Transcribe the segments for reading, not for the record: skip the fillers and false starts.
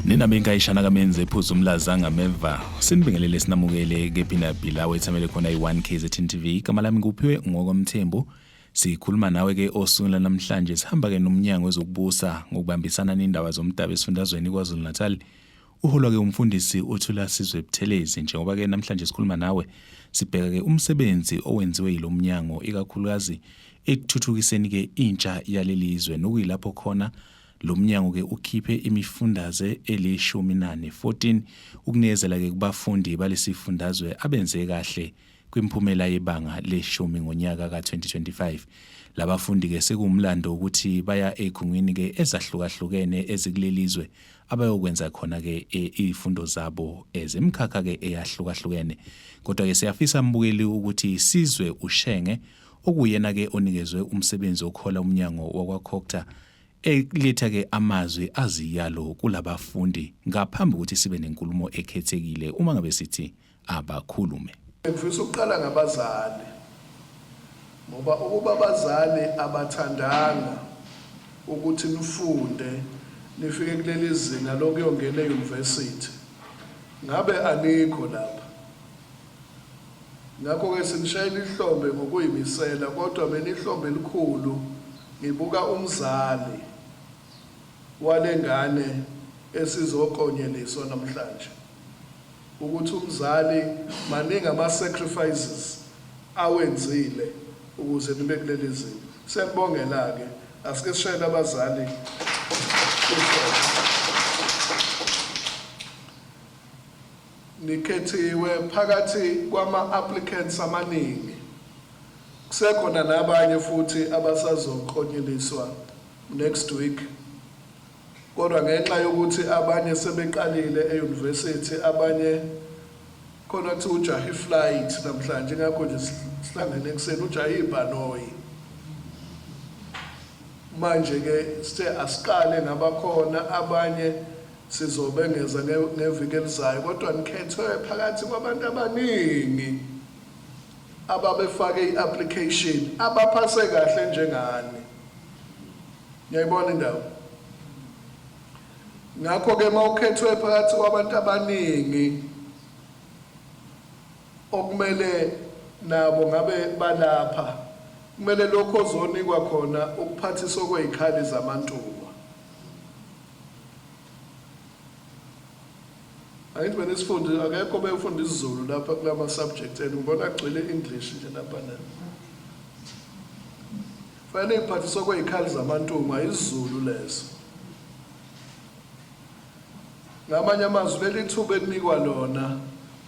Nina benkayishana kamenze ephuza umlaza ngameva sinibingelele sinamukele kephi la wethamele khona i-1 KZN TV. Igama lami nguphiwe ngokwamthembu. Sikhuluma nawe ke osukwini namhlanje, sihamba ke nomnyango wezokubusa ngokubambisana nendaba zomdabu esifundazweni KwaZulu Natal. Uholwa ke umfundisi uThulasizwe Buthelezi. Njengoba ke namhlanje sikhuluma nawe, sibheka ke umsebenzi owenziwe yilomnyango, ikakhulukazi ekuthuthukiseni ke intsha yalelizwe, nokuyilapho khona lo mnyango ke ukhiphe imifundaze eli-14, 14, ukunikezela ke kubafundi balesifundazwe abenze kahle kwimphumela yebanga leshumi ngonyaka ka-2025. Labafundi ke sekuwumlando ukuthi baya ezikhungwini ke ezahlukahlukene ezikulelizwe abayokwenza khona ke izifundo zabo ezemkhakha ke eyahlukahlukene. Kodwa ke siyafisa, mbukeli, ukuthi sizwe uShenge, okuyena ke onikezwe umsebenzi okhola umnyango wakwaCogta, eletha ke amazwi aziyalo kulabafundi ngaphambi ukuthi sibe nenkulumo ekhethekile uma ngabe sithi abakhulume. Ngifisa ukuqala ngabazali, ngoba ukuba abazali abathandanga ukuthi nifunde nifike kuleli zinga lokuyongena e-university, ngabe anikho lapha. Ngakho-ke sinishayela ihlombe ngokuyimisela, kodwa mina ihlombe elikhulu ngibuka umzali wale ngane esizoklonyeliswa namhlanje, ukuthi umzali maningi ama-sacrifices awenzile ukuze nibe kuleli zinga. Siyabongela-ke, asike sishayele abazali ihlombe. Nikhethiwe phakathi kwama-applicants amaningi. Kusekhona nabanye futhi abasazoklonyeliswa next week, kodwa ngenxa yokuthi abanye sebeqalile e-university, abanye khona kuthiwa ujaha i-flight namhlanje, ingakho nje sihlangene ekuseni, ujaha ibhanoyi. Manje-ke sithe asiqale ngabakhona, abanye sizobengeza ngeviki elizayo, kodwa nikhethwe phakathi kwabantu abaningi ababefake i-application, abaphase kahle njengani. Ngiyayibona indawo. Ngakho-ke uma ukhethwe phakathi kwabantu abaningi okumele nabo ngabe balapha, kumele lokho ozonikwa khona ukuphathiswa okwezikhali zaMantungwa. Angithi benisifunde, akekho befunda isiZulu lapha kulama subjects enu, ngibona kugcwele English nje lapha na. Fanele ngiphathiswa kwezikhali zaMantungwa, isiZulu leso. Ngamanye amazwi, leli thuba elinikwa lona,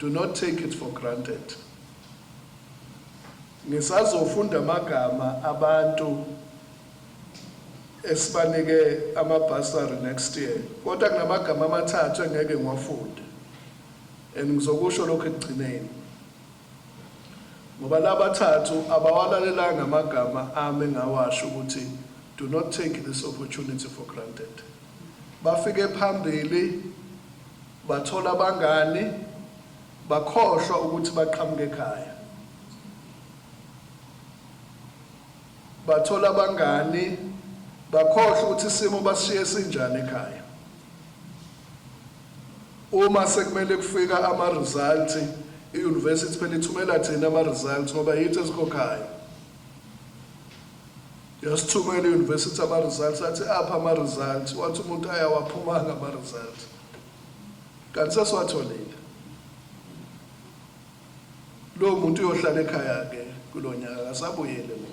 do not take it for granted. Ngisazofunda amagama abantu esibanike ama-bursary next year, kodwa kunamagama amathathu engeke ngiwafunde and ngizokusho lokho ekugcineni, ngoba labathathu abawalalelanga amagama ami engawasho ukuthi do not take this opportunity for granted. Bafike phambili, bathola abangani, bakhohlwa ukuthi baqhamuka ekhaya. Bathola abangani, bakhohlwa ukuthi isimo basishiye sinjani ekhaya. Uma sekumele kufika ama-results, i-university phela ithumela thina ama-results ngoba yithi esikhokhayo. Yasithumela i-university ama-results, athi apha ama-results, wathi umuntu ayawaphumanga ama-results, kanti sesiwatholile. Lowo muntu uyohlala ekhaya-ke kulo nyaka, akasabuyele emuva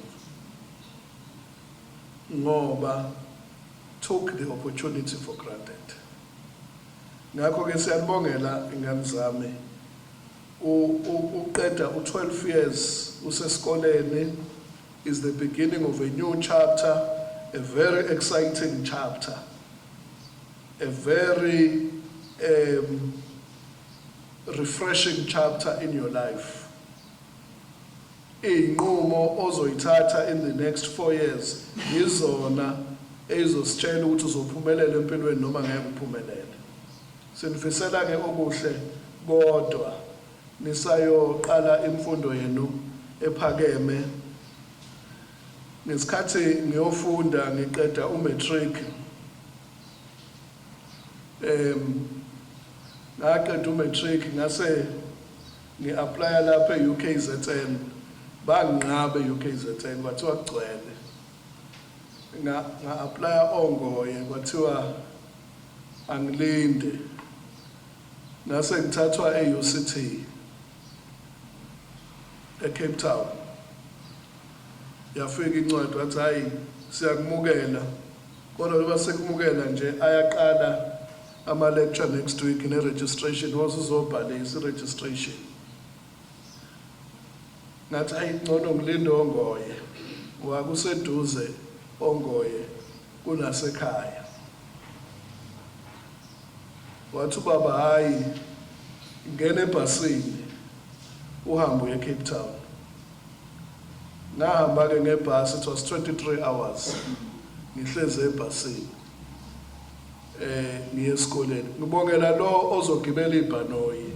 ngoba took the opportunity for granted. Ngakho-ke siyanibongela, ingane zami. Uqeda u-12 years usesikoleni is the beginning of a new chapter, a very exciting chapter, a very refreshing chapter in your life. Iy'nqumo ozoyithatha in the next 4 years yizona ey'zositshela ukuthi uzophumelela empilweni noma ngeke uphumelele. Sinifisela ke okuhle kodwa nisayoqala imfundo yenu ephakeme. Ngesikhathi ngiyofunda ngiqeda umatric, ngaqeda umatric, ngase ngi-applya lapha e-UKZN. Banginqaba e-UKZN, kwathiwa kugcwele. Nga-applya oNgoye, kwathiwa angilinde. Ngase ngithathwa e-UCT eCape Town. Yafika incwadi, wathi, "Hayi, siyakumukela, kodwa njengoba sekumukela nje, ayaqala ama-lecture next week ne-registration, wazuzobhalisa i-registration." Ngathi, "Hayi, ngcono ngilinde oNgoye, wakuseduze oNgoye kunasekhaya." Wathi ubaba, "Hayi, ngena ebhasini uhambe uye eCape Town." Ngahamba-ke ngebhasi. It was 23 hours ngihlezi ebhasini ngiye esikoleni. Ngibongela lo ozogibela ibhanoyi,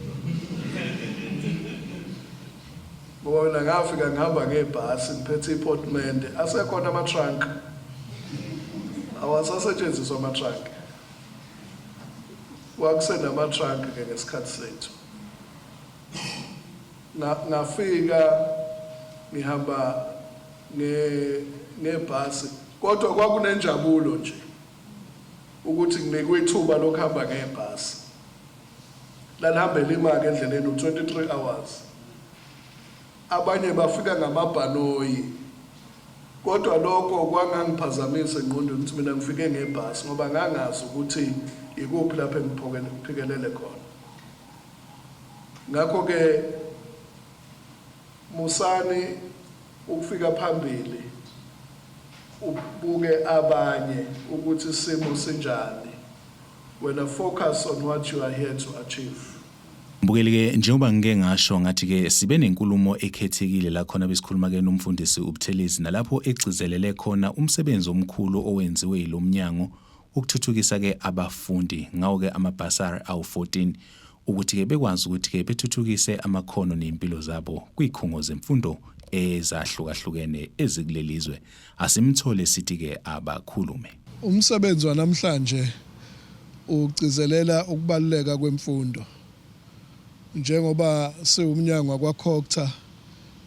ngoba mina ngafika ngihamba ngebhasi ngiphethe iportmanteau. Asekhona ama-trunk? Awasasetshenziswa ama-trunk. Kwakusenama-trunk ke ngesikhathi sethu. Ngafika ngihamba ngebhasi, kodwa kwakunenjabulo nje ukuthi nginikwe ithuba lokuhamba ngebhasi. Lalihamba elimaka endleleni u-23 hours. Abanye bafika ngamabhanoyi, kodwa lokho kwangangiphazamisa engqondweni ukuthi mina ngifike ngebhasi, ngoba ngangazi ukuthi ikuphi lapho engiphikelele khona. Ngakho-ke musani ukufika phambili, ubuke abanye ukuthi isimo sinjani. Wena focus on what you are here to achieve. Mbukeli ke, njengoba ngike ngasho ngathi ke sibe nenkulumo ekhethekile la khona besikhuluma ke nomfundisi uButhelezi, nalapho egcizelele khona umsebenzi omkhulu owenziwe yilomnyango ukuthuthukisa ke abafundi ngawo ke amabhasari awu-14, ukuthi ke bekwazi ukuthi ke bethuthukise amakhono nempilo zabo kwikhungo zemfundo ezahlukahlukene ezikulelizwe. Asimthole sithi ke abakhulume. Umsebenzi wanamhlanje ugcizelela ukubaluleka kwemfundo. Njengoba siwumnyango wakwaCogta,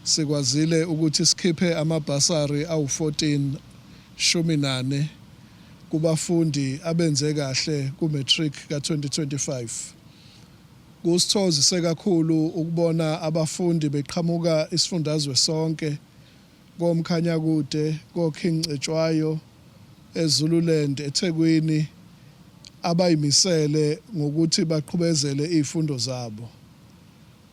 sikwazile ukuthi sikhiphe amabhasari awu-14, 14, kubafundi abenze kahle ku-matric ka-2025. Kusithokozise kakhulu ukubona abafundi beqhamuka isifundazwe sonke, koMkhanyakude, koKing Cetshwayo, eZululand, eThekwini, abayimisele ngokuthi baqhubezele izifundo zabo.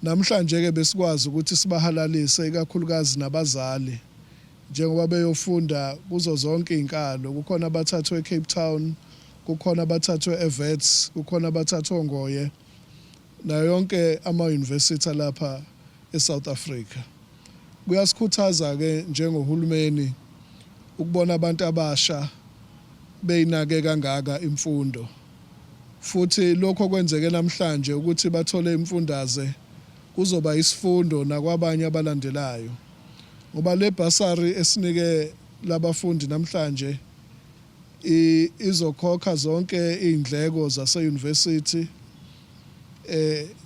Namhlanje-ke besikwazi ukuthi sibahalalise, ikakhulukazi nabazali, njengoba beyofunda kuzo zonke izinkalo. Kukhona abathathwe eCape Town, kukhona abathathwe eWits, kukhona abathathwe oNgoye, nayo yonke ama-university alapha eSouth Africa. Kuyasikhuthaza-ke njengohulumeni ukubona abantu abasha beyinake kangaka imfundo. Futhi lokho okwenzeke namhlanje ukuthi bathole imfundaze kuzoba isifundo nakwabanye abalandelayo. Ngoba le bursary esinike labafundi namhlanje izokhokha zonke izindleko zase-university,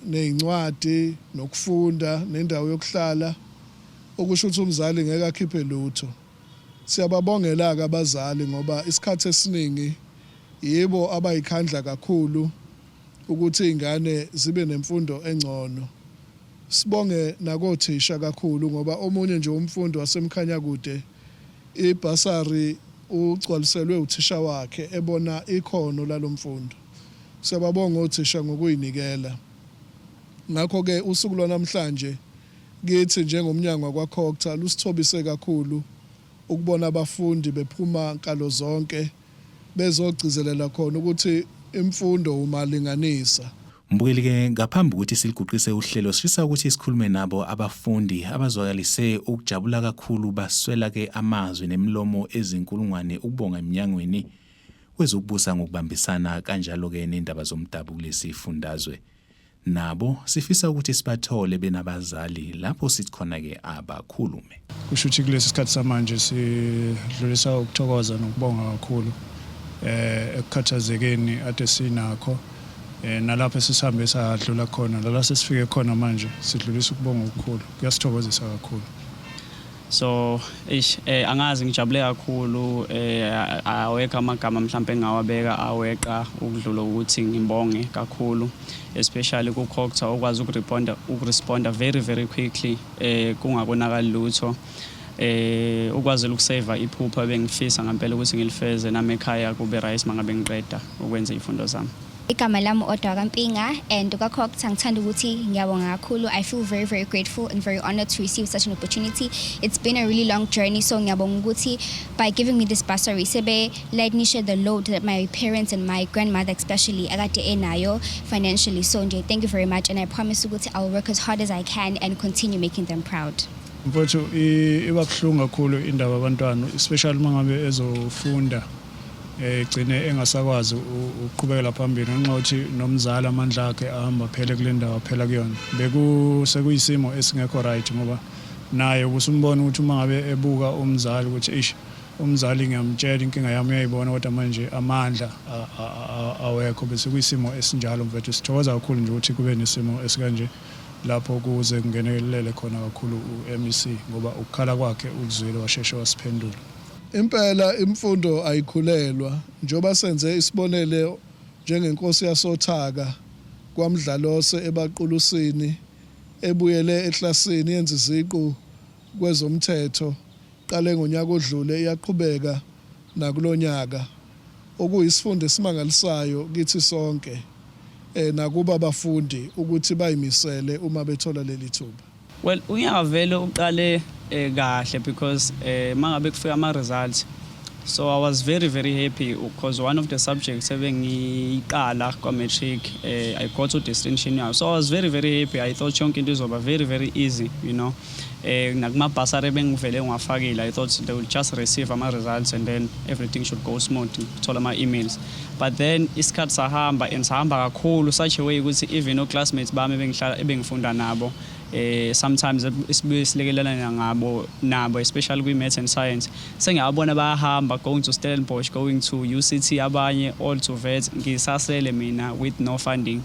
nezincwadi, nokufunda, nendawo yokuhlala, okusho ukuthi umzali ngeke akhiphe lutho. Siyababongela-ke abazali, ngoba isikhathi esiningi yibo abayikhandla kakhulu ukuthi izingane zibe nemfundo engcono. Sibonge nakothisha kakhulu, ngoba omunye nje umfundi waseMkhanyakude ibhasari ugcwaliselwe uthisha wakhe ebona ikhono lalomfundo. Siyababonga othisha ngokuyinikela. Ngakho-ke usuku lwanamhlanje kithi njengomnyango wakwaCogta lusithobise kakhulu ukubona abafundi bephuma nkalo zonke bezogcizelela khona ukuthi imfundo umalinganisa. Mbukeli ke, ngaphambi ukuthi siliguqise uhlelo, sifisa ukuthi sikhulume nabo abafundi abazwakalise ukujabula kakhulu, baswela ke amazwi nemilomo ezinkulungwane ukubonga eminyangweni. wezokubusa ngokubambisana kanjalo-ke nendaba zomdabu kulesi fundazwe. Nabo sifisa ukuthi sibathole benabazali lapho sithi khona-ke abakhulume. Kusho ukuthi kulesi sikhathi samanje sidlulisa ukuthokoza nokubonga kakhulu ekukhathazekeni ade sinakho nalapho esisihambe sadlula khona lala sesifike khona manje, sidlulisa ukubonga okukhulu, kuyasithokozisa kakhulu. So eish, angazi, ngijabule kakhulu. Awekho amagama mhlawumbe engawabeka aweqa ukudlula ukuthi ngibonge kakhulu, especially ku-COGTA okwazi ukuresponda very very quickly, kungakonakali lutho, ukwazela ukuseva iphupha bengifisa ngempela ukuthi ngilifeze nami ekhaya kube right mangabe ngiqeda ukwenza izifundo zami. Igama lami Odwa kaMpinga and kwaCOGTA ngithanda ukuthi ngiyabonga kakhulu. I feel very very grateful and very honored to receive such an opportunity. It's been a really long journey, so ngiyabonga ukuthi by giving me this bursary sebe lightenishe the load that my parents and my grandmother especially akade enayo financially. So nje thank you very much and I promise ukuthi I'll work as hard as I can and continue making them proud. Mfowethu, iba buhlungu kakhulu indaba abantwana, especially uma ngabe ezofunda egcine engasakwazi ukuqhubekela phambili ngenxa yokuthi nomzali amandla akhe ahamba phele kule ndawo aphela kuyona. Beku sekuyisimo esingekho right ngoba naye ubusumbona ukuthi uma ngabe ebuka umzali ukuthi ish, umzali ngiyamtshela inkinga yami, uyayibona, kodwa manje amandla awekho. Bese kuyisimo esinjalo, mfethu. Sithokoza kakhulu nje ukuthi kube nesimo esikanje lapho kuze kungenelele khona kakhulu u-MEC ngoba ukukhala kwakhe ukuzwile, washeshe wasiphendula. Impela imfundo ayikhulelwa, njengoba senze isibonele njengenkosi yasoThaka kwaMdlalose ebaqulusini ebuyele eklasini yenza iziqu kwezomthetho, qale ngonyaka odlule, iyaqhubeka nakulonyaka, okuyisifundo esimangalisayo kithi sonke nakuba abafundi ukuthi bayimisele uma bethola leli thuba. Well, unyaka vele uqale kahle because mangabe kufika ama results, so I was very very happy because one of the subjects ebengiyiqala kwa matric, I got a distinction yayo. So I was very very happy. I thought yonke into izoba very very easy. Nakuma bursary bengivele ngiwafakile, I thought they will just receive ama results and then everything should go smooth, thola ama emails. But then isikhathi sahamba and sahamba kakhulu such a way ukuthi even o classmates bami ebengihlala ebengifunda nabo, sometimes sibuye silekelelana ngabo nabo, especially kwi maths and science, sengiyabona bayahamba, going to Stellenbosch, going to UCT, abanye all to Wits, ngisasele mina with no funding.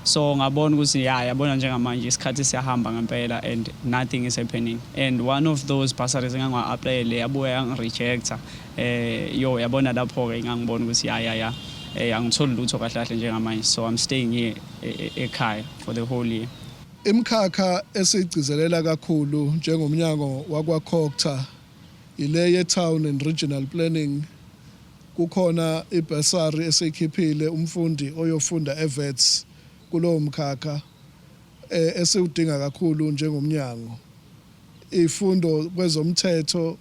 So ngabona ukuthi ya, yabona njengamanje isikhathi siyahamba ngempela and nothing is happening. And one of those bursaries engangiwa-applyele yabuya yangi-rejecta. Yo, yabona lapho ke ngangibona ukuthi ya, angitholi lutho kahle kahle njengamanje, so I'm staying here ekhaya for the whole year. Imkhakha esiyigcizelela kakhulu njengomnyango wakwaCOGTA ile ye-Town and Regional Planning. Kukhona ibhesari esiyikhiphile umfundi oyofunda eWits kulowo mkhakha esiwudinga kakhulu njengomnyango. Ifundo kwezomthetho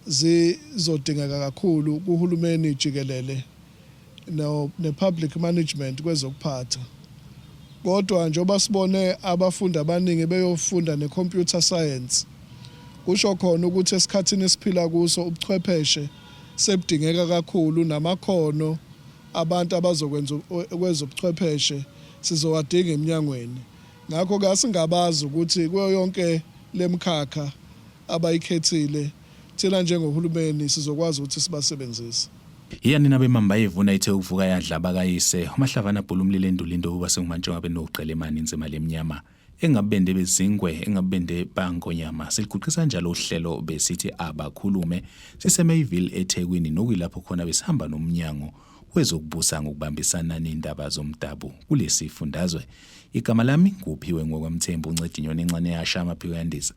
zizodingeka kakhulu kuhulumeni jikelele no ne-public management kwezokuphatha. Kodwa njengoba sibone abafundi abaningi beyofunda ne-computer science, kusho khona ukuthi esikhathini esiphila kuso ubuchwepheshe sebudingeka kakhulu, namakhono abantu abazokwenza kwezobuchwepheshe sizowadinga eminyangweni. Ngakho-ke asingabazi ukuthi kuyo yonke lemkhakha abayikhethile, thina njengohulumeni sizokwazi ukuthi sibasebenzise. Iya nina bemamba ivuna ithe ukuvuka yadla bakayise umahlavana bhula umlilo endulindo uba sengumantshonga benokuqela emani inzima lemnyama engabende bezingwe engabende bangonyama. Siliguqisa njalo uhlelo besithi abakhulume siseMayville eThekwini, nokuyilapho khona besihamba nomnyango wezokubusa ngokubambisana nendaba zomdabu kulesi fundazwe. Igama lami nguphiwe ngokwaMthembu unceda inyoni encane yasha amaphiko yandiza.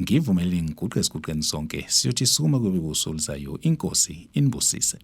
Ngivumeleni ngiguqe esiguqeni sonke siyothi sukuma kube kusoluzayo. Inkosi inibusise.